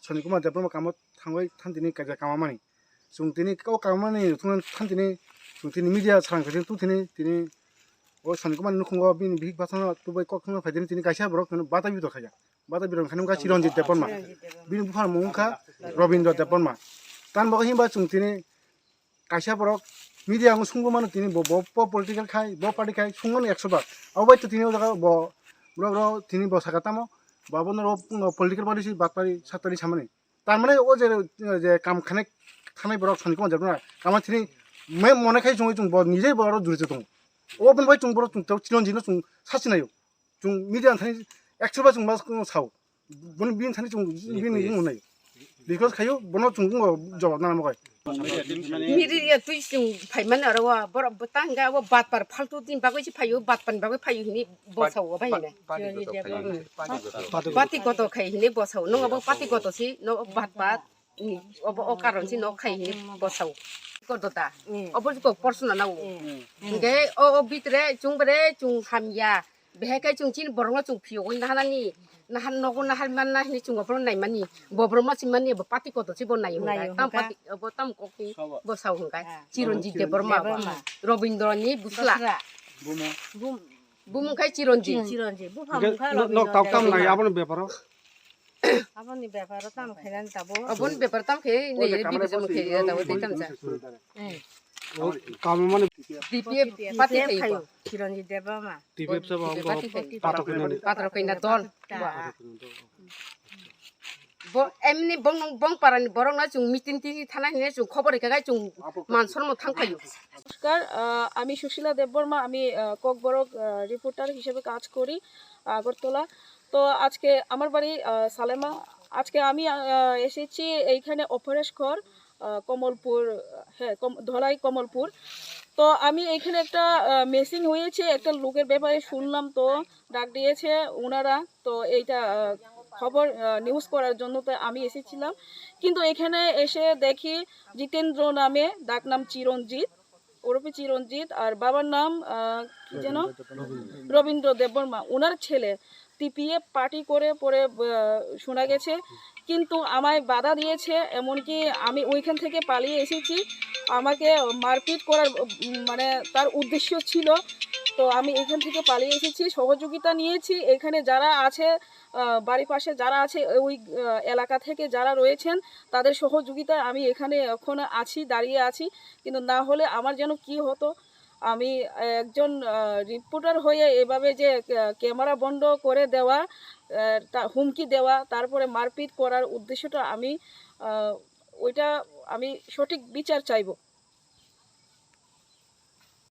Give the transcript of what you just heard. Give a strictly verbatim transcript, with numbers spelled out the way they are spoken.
Sani Kumar Debbarma kamo thangwi than tini kaisa kama mani. Chwng tini o kama mani thung than tini chwng tini media sarang khaising tu tini tini o Sani Kumar nukhungo bini bihik basano tubai kok thangma phaitini tini kaisa borok tini bata bitor khaiya. Bata bitor khainwi wngkha Chiranjit Debbarma. Bini buphang mung wngkha Robindra Debbarma. Tan bo himba chwng tini kaisa borok media ang sungbo mano tini bo, bo, bo political khai, bo party khai sungmano ekso bar. Abo bai to tini o jaga bo, bro, bro, tini bo saka tamo, bo abono ro, no, political party si, bak party, sat party samani. Tar mane o je, je kam khane, khanai borok Sani Kumar Debbarma, kama tini me mone khai chungwi chung bo, nijei bo aro juri tongo. O bon bai chung borok chung tau Chiranjit no chung sasinayo. Chwng media thani ekso ba chwng ma sao. Boni bini thani chwng bini wng nai. Request khayo bono chwng wng jawab nana mogai. Media twi chwng phaimani oro o borok bwtang ga o batpar faltu tin bagwi si phayo batpan bagwi phayo hini bosao o bahina. Party goto khai hini bosao. Nung abo party goto si no batpat. Obo o karon si no khai hini bosao. Goto ta. Obo ko porsona nao. Hingke o, o bitre chwng bere chwng hamya. Behai kai chwng chini borokno chwng phiyogwi nahanani, nahan nogo nahar manna hinwi chwng bophuru naimani, bophuru ma swimani bo party kotor se bo naio hwnkhai. Tam party bo tam kokni bo sao hwnkhai. Chiranjit Debbarma bo. Robindro ni bwsla. Bumung khai Chiranjit. Chiranjit. Buphang hwnkhai Robindro. Nok tam tam nai aboni beparo. Aboni beparo tam khainani tabo. Aboni beparo tam khai nei revision khai tabo tei tam ja. Kamo mani D P F party khai. Chiranjit Debbarma. T P F sabo party khai. Patok kainani. Patok kaina dol. Bo emni bong bong parani borok na chwng meeting tini thana hine chwng khobor rikha kai chwng mansor mo thang phaio. নমস্কার, আহ, আমি সুশীলা দেববর্মা, আমি, আহ, ককবরক, আহ, রিপোর্টার হিসেবে কাজ করি আগরতলা। তো আজকে আমার বাড়ি, আহ, সালেমা। আজকে আমি, আহ, এসেছি এইখানে অপরেশকর, আহ, কমলপুর, হ্যাঁ, কম-, ধলাই কমলপুর। তো আমি এখানে একটা, আহ, মিসিং হয়েছে, একটা লোকের ব্যাপারে শুনলাম, তো ডাক দিয়েছে ওনারা, তো এইটা, আহ, খবর, আহ, নিউজ করার জন্য তো আমি এসেছিলাম। কিন্তু এখানে এসে দেখি জিতেন্দ্র নামে, ডাক নাম চিরঞ্জিত, ওরফে চিরঞ্জিত, আর বাবার নাম, আহ, কি যেন? রবীন্দ্র দেববর্মা। ওনার ছেলে টিপিএফ পার্টি করে পরে, আহ, শোনা গেছে। কিন্তু আমায় বাধা দিয়েছে, এমনকি আমি ওইখান থেকে পালিয়ে এসেছি। আমাকে মারপিট করার, উম, মানে, তার উদ্দেশ্য ছিল। তো আমি এখান থেকে পালিয়ে এসেছি, সহযোগিতা নিয়েছি। এখানে যারা আছে, আহ, বাড়ির পাশে যারা আছে, ওই, আহ, এলাকা থেকে যারা রয়েছেন, তাদের সহযোগিতায় আমি এখানে এখন আছি, দাঁড়িয়ে আছি। কিন্তু না হলে আমার যেন কি হতো, আমি একজন, আহ, রিপোর্টার হয়ে এভাবে যে, আহ, ক্যামেরা বন্ধ করে দেওয়া, আহ, তা-, হুমকি দেওয়া, তারপরে মারপিট করার উদ্দেশ্যটা আমি, আহ, ওইটা আমি সঠিক বিচার চাইবো।